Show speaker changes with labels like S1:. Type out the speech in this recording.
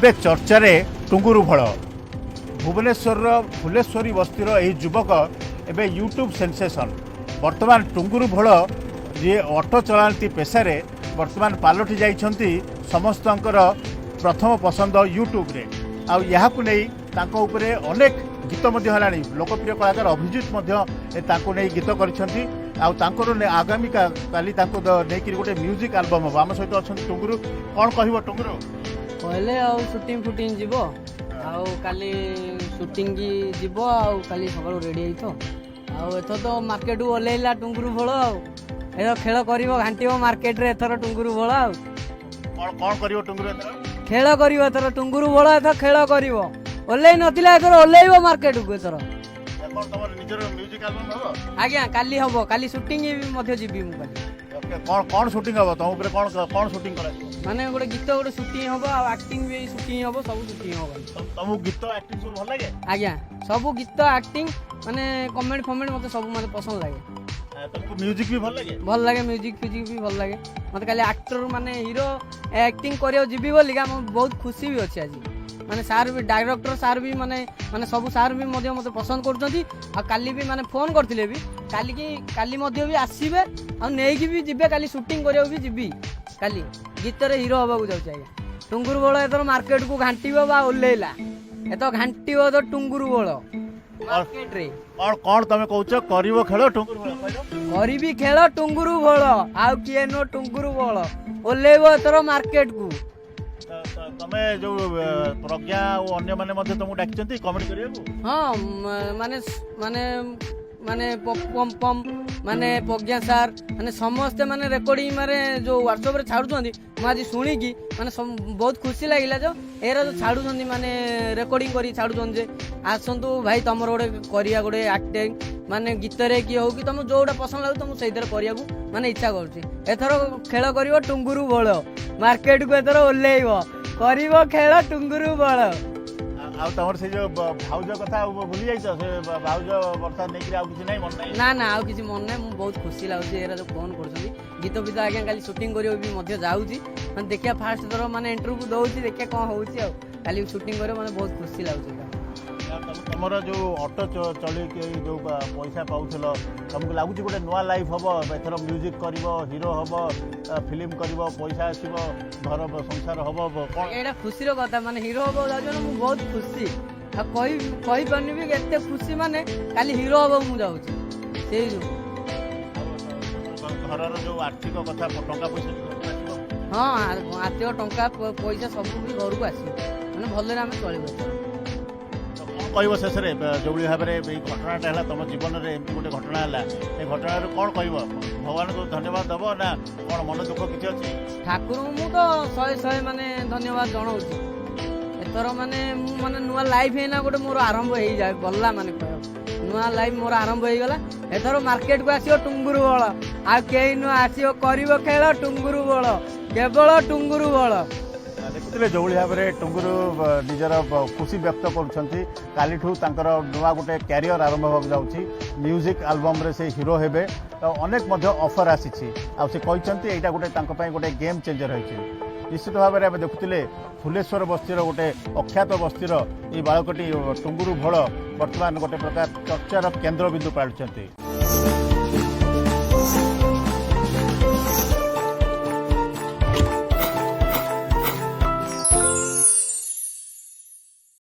S1: ଏବେ ଚର୍ଚ୍ଚାରେ ଟୁଙ୍ଗୁରୁ ଭୋଳ। ଭୁବନେଶ୍ୱରର ଫୁଲେଶ୍ୱରୀ ବସ୍ତିର ଏହି ଯୁବକ ଏବେ ୟୁଟ୍ୟୁବ୍ ସେନ୍ସେସନ୍। ବର୍ତ୍ତମାନ ଟୁଙ୍ଗୁରୁ ଭୋଳ, ଯିଏ ଅଟୋ ଚଳାନ୍ତି ପେଶାରେ, ବର୍ତ୍ତମାନ ପାଲଟି ଯାଇଛନ୍ତି ସମସ୍ତଙ୍କର ପ୍ରଥମ ପସନ୍ଦ ୟୁଟ୍ୟୁବରେ। ଆଉ ଏହାକୁ ନେଇ ତାଙ୍କ ଉପରେ ଅନେକ ଗୀତ ମଧ୍ୟ ହେଲାଣି। ଲୋକପ୍ରିୟ କଳାକାର ଅଭିଜିତ ମଧ୍ୟ ତାଙ୍କୁ ନେଇ ଗୀତ କରିଛନ୍ତି। ଆଉ ତାଙ୍କର ଆଗାମୀ କାଲି ତାଙ୍କୁ ନେଇକିରି ଗୋଟେ ମ୍ୟୁଜିକ୍ ଆଲବମ୍ ହେବ। ଆମ ସହିତ ଅଛନ୍ତି ଟୁଙ୍ଗୁରୁ। କ'ଣ କହିବ ଟୁଙ୍ଗୁରୁ?
S2: କହିଲେ ଆଉ ସୁଟିଂ ଫୁଟିଂ ଯିବ, ଆଉ କାଲି ସୁଟିଂ ଯିବ, ଆଉ କାଲି ସକାଳୁ ରେଡ଼ି ହେଇଥ। ଆଉ ଏଥର ତ ମାର୍କେଟକୁ ଓହ୍ଲେଇଲା ଟୁଙ୍ଗୁରୁ ଭୋଳ, ଆଉ ଏଥର ଖେଳ କରିବ, ଘାଣ୍ଟିବ ମାର୍କେଟରେ ଏଥର ଟୁଙ୍ଗୁରୁ ଭୋଳ। ଆଉ
S1: କ'ଣ କ'ଣ କରିବ ଟୁଙ୍ଗୁରୁ ଏଥର?
S2: ଖେଳ କରିବ ଏଥର ଟୁଙ୍ଗୁରୁ ଭୋଳ, ଏଥର ଖେଳ କରିବ। ଓହ୍ଲେଇ ନଥିଲା, ଏଥର ଓହ୍ଲେଇବ ମାର୍କେଟକୁ ଏଥର।
S1: କ'ଣ ତମର ନିଜର ମ୍ୟୁଜିକ୍ ଆଲବମ୍ ହେବ?
S2: ଆଜ୍ଞା, କାଲି ହବ। କାଲି ସୁଟିଂ ବି ମଧ୍ୟ ଯିବି ମୁଁ କାଲି।
S1: ଓକେ, କ'ଣ କ'ଣ ସୁଟିଂ ହେବ? ତମ ଉପରେ କ'ଣ କ'ଣ ସୁଟିଂ କରାଯିବ?
S2: ମାନେ ଗୋଟେ ଗୀତ ଗୋଟେ ସୁଟିଂ ହବ, ଆଉ ଆକ୍ଟିଂ ବି ସୁଟିଂ ହବ, ସବୁ ସୁଟିଂ ହବ।
S1: ତମକୁ ଗୀତ, ଆକ୍ଟିଂ ସବୁ ଭଲ ଲାଗେ?
S2: ଆଜ୍ଞା, ସବୁ ଗୀତ, ଆକ୍ଟିଂ, ମାନେ କମେଡି ଫମେଡି ମତେ ସବୁ ମାନେ ପସନ୍ଦ ଲାଗେ।
S1: ତମକୁ ମ୍ୟୁଜିକ୍ ବି ଭଲ ଲାଗେ?
S2: ଭଲ ଲାଗେ, ମ୍ୟୁଜିକ୍ ଫ୍ୟୁଜିକ୍ ବି ଭଲ ଲାଗେ ମତେ। କାଲି ଆକ୍ଟର ମାନେ ହିରୋ ଆକ୍ଟିଂ କରିବାକୁ ଯିବି ବୋଲିକା ମୁଁ ବହୁତ ଖୁସି ବି ଅଛି ଆଜି। ମାନେ ସାର୍ ବି, ଡାଇରେକ୍ଟର ସାର୍ ବି, ମାନେ ମାନେ ସବୁ ସାର୍ ବି ମଧ୍ୟ ମୋତେ ପସନ୍ଦ କରୁଛନ୍ତି। ଆଉ କାଲି ବି ମାନେ ଫୋନ୍ କରିଥିଲେ ବି, କାଲିକି କାଲି ମଧ୍ୟ ବି ଆସିବେ ଆଉ ନେଇକି ବି ଯିବେ। କାଲି ସୁଟିଂ କରିବାକୁ ବି ଯିବି। କାଲି ଗୀତରେ ହିରୋ ହେବାକୁ ଯାଉଛି ଆଜ୍ଞା। ଟୁଙ୍ଗୁରୁ ଭୋଳ ଏଥର ମାର୍କେଟକୁ ଘାଣ୍ଟିବ ବା ଓହ୍ଲେଇଲା, ଏଥର ଘାଣ୍ଟିବ ତ ଟୁଙ୍ଗୁରୁ ଭୋଳ ମାର୍କେଟରେ।
S1: କ'ଣ କ'ଣ ତମେ କହୁଛ? କରିବ ଖେଳ ଟୁଙ୍ଗୁରୁ ଭୋଳ, କହିଲ।
S2: କରିବି ଖେଳ ଟୁଙ୍ଗୁରୁ ଭୋଳ, ଆଉ କିଏ ନୁହଁ, ଟୁଙ୍ଗୁରୁ ଭୋଳ ଓହ୍ଲେଇବ ଏଥର ମାର୍କେଟକୁ।
S1: ତମେ ଯୋଉ ପ୍ରଜ୍ଞା ଆଉ ଅନ୍ୟମାନେ ମଧ୍ୟ ତମକୁ ଡାକିଛନ୍ତି କମେଡି କରିବାକୁ?
S2: ହଁ, ମାନେ ମାନେ ମାନେ ପମ୍ ପମ୍, ମାନେ ପ୍ରଜ୍ଞା ସାର୍, ମାନେ ସମସ୍ତେ ମାନେ ରେକର୍ଡିଂ ମାନେ ଯୋଉ ହ୍ୱାଟ୍ସଆପରେ ଛାଡୁଛନ୍ତି, ମୁଁ ଆଜି ଶୁଣିକି ମାନେ ବହୁତ ଖୁସି ଲାଗିଲା। ଯୋଉ ଏରା ଯୋଉ ଛାଡୁଛନ୍ତି, ମାନେ ରେକର୍ଡିଂ କରିକି ଛାଡୁଛନ୍ତି ଯେ ଆସନ୍ତୁ ଭାଇ, ତମର ଗୋଟେ କରିବା ଗୋଟେ ଆକ୍ଟିଂ, ମାନେ ଗୀତରେ କି ହଉ କି ତମ ଯୋଉଟା ପସନ୍ଦ ଲାଗୁଛି, ତମକୁ ସେଇଥିରେ କରିବାକୁ ମାନେ ଇଚ୍ଛା କରୁଛି। ଏଥର ଖେଳ କରିବ ଟୁଙ୍ଗୁରୁ ଭୋଳ, ମାର୍କେଟକୁ ଏଥର ଓହ୍ଲେଇବ, କରିବ ଖେଳ ଟୁଙ୍ଗୁରୁ ଭୋଳ।
S1: ଆଉ ତମର ସେ ଯୋଉ ଭାଉଜ କଥା ଆଉ ଭୁଲି ଯାଇଛ? ସେ ଭାଉଜ ବର୍ଷା ନେଇକିରି ଆଉ କିଛି ନାହିଁ, ମନେ ନାହିଁ?
S2: ନା ନା, ଆଉ କିଛି ମନେ ନାହିଁ। ମୁଁ ବହୁତ ଖୁସି ଲାଗୁଛି ଏରା ଯୋଉ ଫୋନ୍ କରୁଛନ୍ତି ଗୀତ ଫିତ। ଆଜ୍ଞା, କାଲି ସୁଟିଂ କରିବାକୁ ବି ମଧ୍ୟ ଯାଉଛି। ମାନେ ଦେଖିବା, ଫାଷ୍ଟ ଥର ମାନେ ଇଣ୍ଟରଭ୍ୟୁ ଦଉଛି, ଦେଖିବା କ'ଣ ହଉଛି। ଆଉ କାଲି ସୁଟିଂ କରିବ, ମାନେ ବହୁତ ଖୁସି ଲାଗୁଛି ଏଇଟା।
S1: ଆଉ ତମର ଯୋଉ ଅଟୋ ଚଲେଇକି ଯୋଉ ପଇସା ପାଉଥିଲ, ତମକୁ ଲାଗୁଛି ଗୋଟେ ନୂଆ ଲାଇଫ୍ ହବ ଏଥର? ମ୍ୟୁଜିକ୍ କରିବ, ହିରୋ ହବ, ଫିଲ୍ମ କରିବ, ପଇସା ଆସିବ, ଘର ସଂସାର ହବ, କ'ଣ?
S2: ଏଇଟା ଖୁସିର କଥା। ମାନେ ହିରୋ ହବ ଯାଉଛି ମାନେ ମୁଁ ବହୁତ ଖୁସି, ଆଉ କହିପାରୁନି ବି ଏତେ ଖୁସି। ମାନେ କାଲି ହିରୋ ହବାକୁ ମୁଁ ଯାଉଛି, ସେଇ ଯୋଗୁଁ।
S1: ଆଉ ଘରର ଯୋଉ ଆର୍ଥିକ କଥା, ଟଙ୍କା ପଇସା ବି ଘରକୁ ଆସିବ?
S2: ହଁ, ଆର୍ଥିକ ଟଙ୍କା ପଇସା ସବୁ ବି ଘରକୁ ଆସିବ। ମାନେ ଭଲରେ ଆମେ ଚଳିବୁ ଏଥର।
S1: ତ କ'ଣ କହିବ ଶେଷରେ? ଯୋଉଭଳି ଭାବରେ ଏଇ ଘଟଣାଟା ହେଲା, ତମ ଜୀବନରେ ଏମିତି ଗୋଟେ ଘଟଣା ହେଲା, ଏ ଘଟଣାରୁ କ'ଣ କହିବ? ଭଗବାନଙ୍କୁ ଧନ୍ୟବାଦ ଦବ ନା କ'ଣ ମନ ଦୁଃଖ କିଛି ଅଛି?
S2: ଠାକୁରଙ୍କୁ ମୁଁ ତ ଶହେ ଶହେ ମାନେ ଧନ୍ୟବାଦ ଜଣାଉଛି। ଏଥର ମାନେ ମୁଁ ମାନେ ନୂଆ ଲାଇଫ୍ ହେଇନା ଗୋଟେ ମୋର ଆରମ୍ଭ ହେଇଯାଏ ଗଲା, ମାନେ କହିବାକୁ ନୂଆ ଲାଇଫ୍ ମୋର ଆରମ୍ଭ ହେଇଗଲା। ଏଥର ମାର୍କେଟକୁ ଆସିବ ଟୁଙ୍ଗୁରୁ ଭୋଳ, ଆଉ କେହି ନୁହଁ, ଆସିବ, କରିବ ଖେଳ ଟୁଙ୍ଗୁରୁ ଭୋଳ, କେବଳ ଟୁଙ୍ଗୁରୁ ଭୋଳ।
S1: ଦେଖୁଥିଲେ ଯେଉଁଭଳି ଭାବରେ ଟୁଙ୍ଗୁରୁ ନିଜର ଖୁସି ବ୍ୟକ୍ତ କରୁଛନ୍ତି। କାଲିଠୁ ତାଙ୍କର ନୂଆ ଗୋଟେ କ୍ୟାରିୟର ଆରମ୍ଭ ହେବାକୁ ଯାଉଛି। ମ୍ୟୁଜିକ୍ ଆଲବମ୍ରେ ସେ ହିରୋ ହେବେ। ତ ଅନେକ ମଧ୍ୟ ଅଫର୍ ଆସିଛି। ଆଉ ସେ କହିଛନ୍ତି ଏଇଟା ଗୋଟେ ତାଙ୍କ ପାଇଁ ଗୋଟେ ଗେମ୍ ଚେଞ୍ଜର ହେଇଛି। ନିଶ୍ଚିତ ଭାବରେ ଆମେ ଦେଖୁଥିଲେ ଫୁଲେଶ୍ୱର ବସ୍ତିର ଗୋଟେ ଅଖ୍ୟାତ ବସ୍ତିର ଏଇ ବାଳକଟି ଟୁଙ୍ଗୁରୁ ଭୋଳ ବର୍ତ୍ତମାନ ଗୋଟେ ପ୍ରକାର ଚର୍ଚ୍ଚାର କେନ୍ଦ୍ରବିନ୍ଦୁ ପାଲଟିଛନ୍ତି।